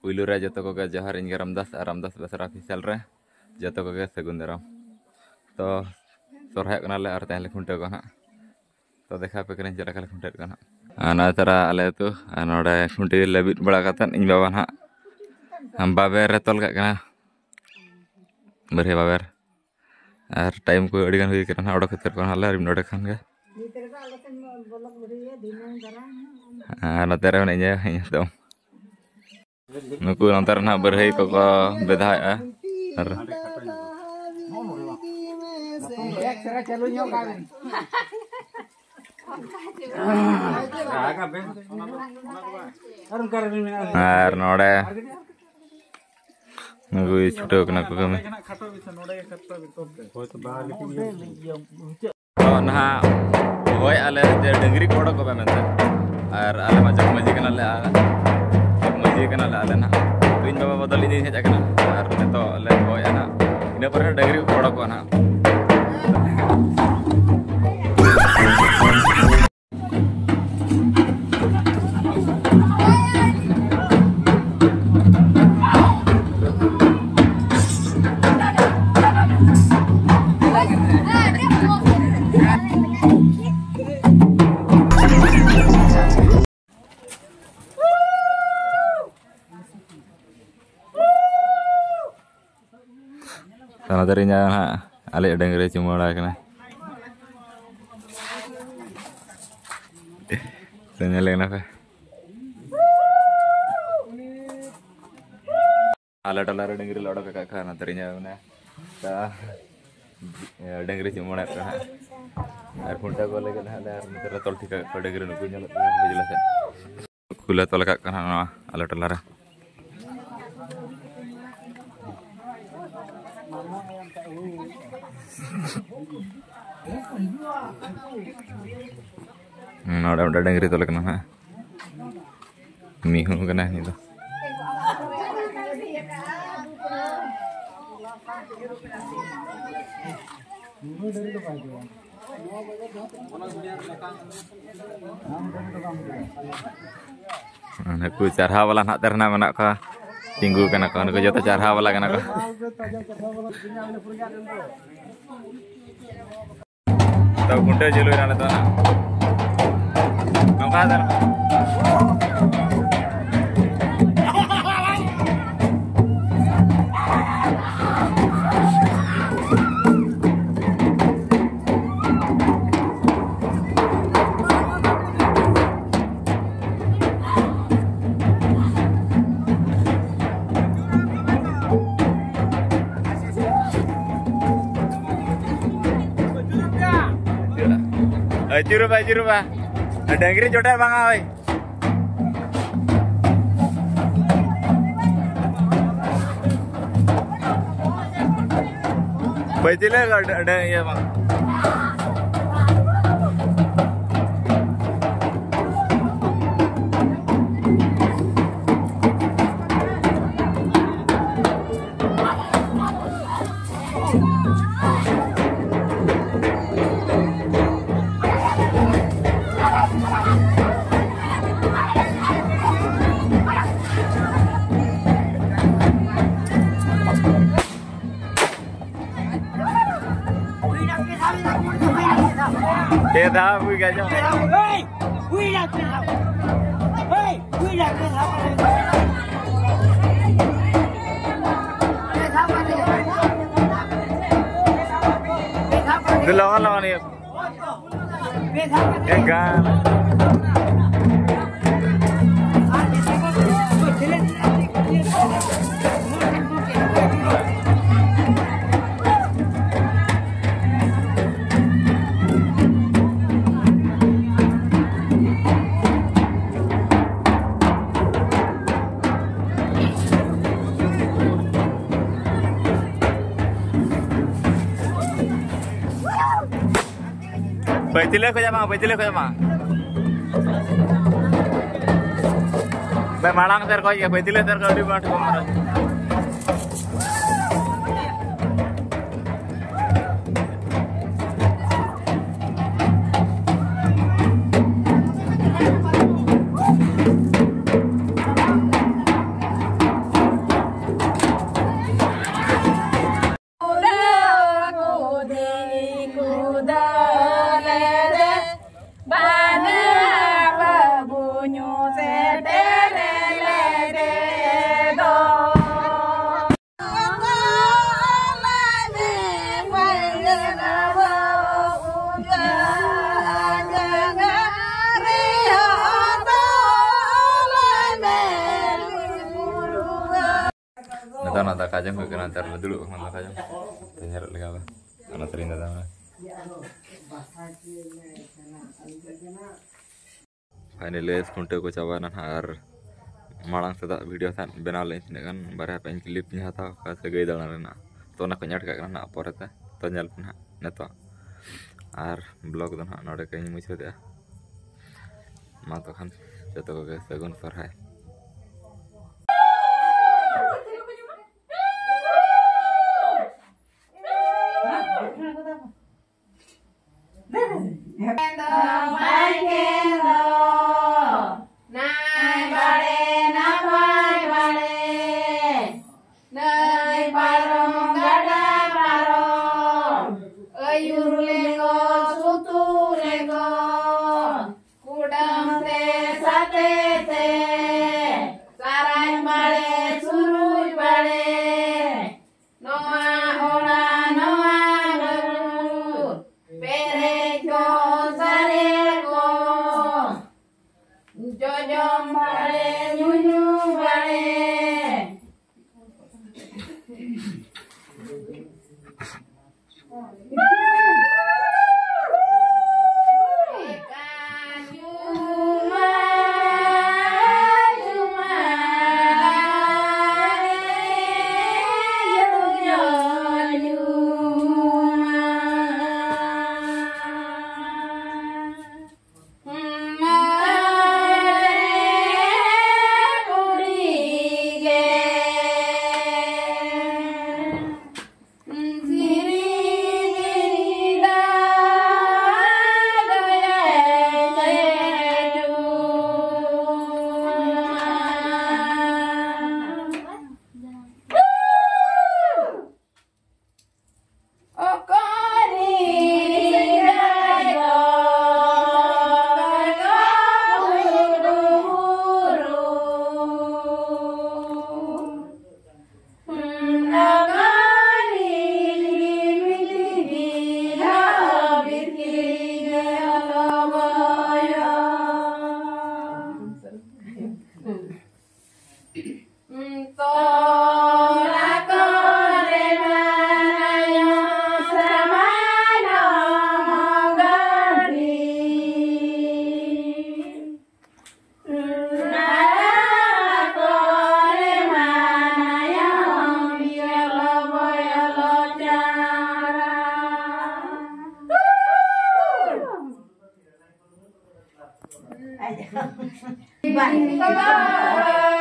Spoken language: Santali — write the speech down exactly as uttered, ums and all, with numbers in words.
ᱯᱩᱭᱞᱩ ᱨᱮ ᱡᱚᱛᱚ ᱠᱚᱜᱮ ᱡᱚᱦᱟᱨ, ᱤᱧ ᱜᱮ ᱨᱟᱢᱫᱟᱥ ᱟᱨ ᱨᱟᱢᱫᱟᱥ ᱵᱮᱥᱨᱟ ᱚᱯᱷᱤᱥᱤᱭᱟᱞ ᱨᱮ ᱡᱚᱛᱚ ᱠᱚᱜᱮ ᱥᱟᱹᱜᱩᱱ ᱫᱟᱨᱟᱢ᱾ ᱛᱚ ᱥᱚᱨᱦᱟᱭᱚᱜ ᱠᱟᱱᱟᱞᱮ ᱟᱨ ᱛᱮᱦᱮᱧ ᱞᱮ ᱠᱷᱩᱱᱴᱟᱹᱣ ᱠᱚᱣᱟ ᱦᱟᱸᱜ᱾ ᱛᱚ ᱫᱮᱠᱷᱟᱣ ᱟᱯᱮ ᱠᱟᱹᱱᱟᱹᱧ ᱪᱮᱫ ᱞᱮᱠᱟ ᱞᱮ ᱠᱷᱩᱱᱴᱟᱹᱣ ᱠᱚᱣᱟ ᱦᱟᱸᱜ᱾ ᱟᱨ ᱱᱚᱜᱼᱚᱭ ᱛᱟᱨᱟ ᱟᱞᱮ ᱟᱹᱛᱩ ᱟᱨ ᱱᱚᱰᱮ ᱠᱷᱩᱱᱴᱤ ᱞᱟᱹᱵᱤᱫ ᱵᱟᱲᱟ ᱠᱟᱛᱮᱫ ᱤᱧ ᱵᱟᱵᱟ ᱱᱟᱦᱟᱜ ᱵᱟᱵᱮᱨ ᱨᱮ ᱛᱚᱞ ᱠᱟᱜ ᱠᱟᱱᱟ, ᱵᱟᱨᱦᱮ ᱵᱟᱵᱮᱨ᱾ ᱟᱨ ᱴᱟᱭᱤᱢ ᱠᱚ ᱟᱹᱰᱤ ᱜᱟᱱ ᱦᱩᱭ ᱠᱟᱱᱟ ᱱᱟᱦᱟᱜ, ᱚᱰᱚᱠ ᱩᱛᱟᱹᱨ ᱠᱚᱜᱼᱟ ᱱᱟᱦᱟᱜ ᱞᱮ ᱟᱨ ᱢᱤᱫ ᱰᱚᱸᱰᱮ ᱠᱷᱟᱱ ᱜᱮ᱾ ᱟᱨ ᱱᱚᱛᱮ ᱨᱮ ᱢᱮᱱᱟᱧᱟ ᱤᱧ ᱦᱟᱛᱚᱢ᱾ ᱱᱩᱠᱩ ᱱᱚᱛᱮ ᱨᱮ ᱱᱟᱦᱟᱜ ᱵᱟᱹᱨᱦᱟᱹᱭ ᱠᱚᱠᱚ ᱵᱮᱫᱷᱟᱣᱮᱫᱼᱟ᱾ ᱟᱨ ᱟᱨ ᱱᱚᱰᱮ ᱱᱩᱠᱩ ᱪᱷᱩᱴᱟᱹᱣ ᱠᱟᱱᱟ ᱠᱚ ᱠᱟᱹᱢᱤ᱾ ᱛᱚ ᱱᱟᱦᱟᱜ ᱦᱚᱦᱚᱭᱮᱫᱼᱟ ᱞᱮ ᱡᱮ ᱰᱟᱹᱝᱨᱤ ᱠᱚ ᱚᱰᱚᱠ ᱠᱚᱯᱮ ᱢᱮᱱᱛᱮ, ᱟᱨ ᱟᱞᱮ ᱢᱟ ᱡᱚᱜᱽ ᱢᱟᱹᱡᱷᱤ ᱠᱟᱱᱟᱞᱮ, ᱟᱨ ᱡᱚᱜᱽ ᱢᱟᱹᱡᱷᱤ ᱠᱟᱱᱟᱞᱮ ᱟᱞᱮ ᱱᱟᱦᱟᱜ᱾ ᱛᱚ ᱤᱧ ᱵᱟᱵᱟ ᱵᱚᱫᱚᱞ ᱤᱧ ᱦᱮᱡ ᱟᱠᱟᱱᱟ, ᱟᱨ ᱱᱤᱛᱚᱜ ᱞᱮ ᱦᱚᱦᱚᱭᱮᱫᱼᱟ ᱱᱟᱦᱟᱜ, ᱤᱱᱟᱹ ᱯᱚᱨᱮ ᱰᱟᱹᱝᱨᱤ ᱠᱚ ᱚᱰᱚᱠᱚᱜᱼᱟ ᱱᱟᱦᱟᱜ᱾ ᱛᱟᱲᱟᱛᱟᱲᱤ ᱧᱟᱢ ᱦᱟᱸᱜ, ᱟᱞᱮᱭᱟᱜ ᱰᱟᱹᱝᱨᱤ ᱪᱩᱢᱟᱹᱲᱟ ᱠᱟᱱᱟ᱾ ᱛᱚ ᱧᱮᱞᱮ ᱠᱟᱱᱟ ᱯᱮ, ᱟᱞᱮ ᱴᱚᱞᱟ ᱨᱮ ᱰᱟᱹᱝᱨᱤ ᱞᱮ ᱚᱰᱚᱠ ᱟᱠᱟᱫ ᱠᱚᱣᱟ, ᱚᱱᱟᱛᱮ ᱤᱧ ᱢᱮᱱᱟ ᱛᱟ ᱰᱟᱹᱝᱨᱤ ᱪᱩᱢᱟᱹᱲᱟ ᱠᱚ ᱦᱟᱸᱜ᱾ ᱟᱨ ᱠᱷᱩᱱᱴᱟᱹᱣ ᱠᱚ ᱞᱟᱹᱜᱤᱫ ᱦᱟᱸᱜ ᱞᱮ ᱟᱨ ᱱᱚᱛᱮ ᱨᱮ ᱛᱚᱞ ᱴᱷᱤᱠ ᱟᱠᱟᱫ ᱠᱚᱣᱟ ᱰᱟᱹᱝᱨᱤ, ᱱᱩᱠᱩ ᱧᱮᱞᱚᱜ ᱠᱟᱱᱟ ᱵᱩᱡᱽ ᱞᱮ ᱥᱮ᱾ ᱠᱚᱞᱮ ᱛᱚᱞ ᱟᱠᱟᱫ ᱠᱟᱱᱟ ᱱᱚᱣᱟ ᱟᱞᱮ ᱴᱚᱞᱟ ᱨᱮ᱾ ᱱᱚᱰᱮ ᱢᱤᱫᱴᱮᱱ ᱰᱟᱹᱝᱨᱤ ᱛᱚᱞ ᱠᱟᱱᱟ ᱦᱟᱸᱜ, ᱢᱤᱦᱩ ᱠᱟᱱᱟ ᱩᱱᱤ ᱫᱚ᱾ ᱱᱩᱠᱩ ᱪᱟᱨᱦᱟᱣ ᱵᱟᱞᱟ ᱱᱟᱦᱟᱜ ᱛᱮ ᱱᱟᱦᱟᱜ ᱢᱮᱱᱟᱜ ᱠᱚᱣᱟ, ᱛᱤᱸᱜᱩ ᱠᱟᱱᱟ ᱠᱚ, ᱱᱩᱠᱩ ᱡᱚᱛᱚ ᱪᱟᱨᱦᱟᱣ ᱵᱟᱞᱟ ᱠᱟᱱᱟ ᱠᱚ᱾ ᱛᱚ, ᱠᱷᱩᱱᱴᱟᱹᱣ ᱪᱟᱹᱞᱩᱭᱮᱱᱟ ᱱᱤᱛᱚᱜ ᱱᱟᱦᱟᱜ᱾ ᱱᱚᱝᱠᱟ ᱫᱚ ᱟᱹᱪᱩᱨᱚᱜ ᱢᱮ, ᱟᱹᱪᱩᱨᱚᱜ ᱢᱮ᱾ ᱰᱟᱹᱝᱨᱤ ᱡᱚᱴᱮᱫ ᱵᱟᱝᱟ ᱳᱭ᱾ ᱯᱟᱹᱪᱤᱞᱮ ᱜᱟᱰᱟ, ᱤᱭᱟᱹ ᱵᱟᱝ᱾ ᱯᱮ ᱫᱷᱟᱣ ᱦᱩᱭ ᱜᱟᱡᱚ᱾ ᱞᱚᱜᱚᱱ ᱞᱚᱜᱚᱱ ᱤᱭᱟᱹ᱾ ᱮᱱᱠᱷᱟᱱ ᱯᱟᱹᱪᱤᱞᱟᱹ ᱠᱷᱚᱡᱟᱜ ᱢᱟ, ᱯᱟᱹᱪᱤᱞᱟᱹ ᱠᱷᱚᱡᱟᱜ ᱢᱟ᱾ ᱵᱮ, ᱢᱟᱲᱟᱝ ᱥᱮᱫ ᱠᱷᱚᱡ ᱜᱮ, ᱯᱟᱹᱪᱤᱞᱟᱹ ᱥᱮᱫ ᱠᱷᱚᱡ ᱟᱹᱰᱤ ᱵᱟᱝ ᱴᱷᱤᱠᱚᱜ ᱠᱟᱱᱟ᱾ ᱵᱟᱹᱵᱩ ᱧᱩ ᱥᱮᱴᱮᱨ ᱞᱮᱫᱮ ᱫᱚ᱾ ᱱᱤᱛᱚᱜ ᱚᱱᱟ ᱫᱟᱠᱟ ᱡᱚᱢ ᱦᱩᱭᱩᱜ ᱠᱟᱱᱟ, ᱱᱮᱛᱟᱨ ᱞᱮ ᱫᱩᱲᱩᱵ ᱟᱠᱟᱱᱟ ᱫᱟᱠᱟ ᱡᱚᱢ᱾ ᱛᱮ ᱧᱮᱞᱚᱜ ᱞᱮᱠᱟ ᱵᱚ᱾ ᱚᱱᱟ ᱛᱟᱹᱞᱤᱧ ᱫᱟᱫᱟ ᱢᱮ᱾ ᱯᱷᱟᱭᱱᱟᱞᱤ ᱠᱷᱩᱱᱴᱟᱹᱣ ᱠᱚ ᱪᱟᱵᱟᱭᱮᱱᱟ ᱱᱟᱦᱟᱜ, ᱟᱨ ᱢᱟᱲᱟᱝ ᱥᱮᱫᱟᱜ ᱵᱷᱤᱰᱤᱭᱳ ᱛᱟᱦᱮᱸᱫ ᱵᱮᱱᱟᱣ ᱞᱮᱫᱟᱹᱧ ᱛᱤᱱᱟᱹᱜ ᱜᱟᱱ, ᱵᱟᱨᱭᱟ ᱯᱮᱭᱟᱧ ᱠᱞᱤᱯ ᱤᱧ ᱦᱟᱛᱟᱣ ᱠᱟᱜᱼᱟ ᱥᱟᱹᱜᱟᱹᱭ ᱫᱟᱬᱟᱱ ᱨᱮᱱᱟᱜ, ᱛᱚ ᱚᱱᱟ ᱠᱚᱧ ᱮᱰ ᱠᱟᱜ ᱠᱟᱱᱟ ᱱᱟᱦᱟᱜ ᱯᱚᱨᱮᱛᱮ, ᱛᱚ ᱧᱮᱞ ᱯᱮ ᱱᱟᱦᱟᱜ ᱱᱤᱛᱚᱜ᱾ ᱟᱨ ᱵᱞᱚᱜ ᱫᱚ ᱱᱟᱦᱟᱜ ᱱᱚᱰᱮ ᱜᱮᱧ ᱢᱩᱪᱟᱹᱫᱮᱜᱼᱟ᱾ ᱢᱟ ᱛᱚᱠᱷᱟᱱ ᱡᱚᱛᱚ ᱠᱚᱜᱮ ᱥᱟᱹᱜᱩᱱ ᱥᱚᱨᱦᱟᱭ᱾ ᱱᱟᱭ ᱵᱟᱲᱮ ᱱᱟᱯᱟᱭ ᱵᱟᱲᱮ, ᱱᱟᱹᱭ ᱯᱟᱨᱚᱢ ᱜᱟᱰᱟ ᱯᱟᱨᱚᱢ, ᱟᱹᱭᱩᱨ ᱞᱮᱠᱚ ᱥᱩᱛᱩᱜ ᱞᱮᱠᱚ, ᱠᱩᱰᱟᱹᱢ ᱛᱮ ᱥᱟᱛᱮ ᱛᱮ, ᱥᱟᱨᱟᱭ ᱵᱟᱲᱮ ᱥᱩᱨᱩᱭ ᱵᱟᱲᱮ, ᱱᱚᱣᱟ ᱚᱲᱟᱜ ᱱᱚᱣᱟ ᱵᱟᱹᱵᱩ, ᱯᱮᱨᱮᱡ ᱠᱚ ᱥᱟᱨᱮᱲ ᱠᱚ, ᱡᱚᱡᱚᱢ ᱵᱟᱲᱮ ᱧᱩᱧᱩ ᱵᱟᱲᱮ᱾ Bye.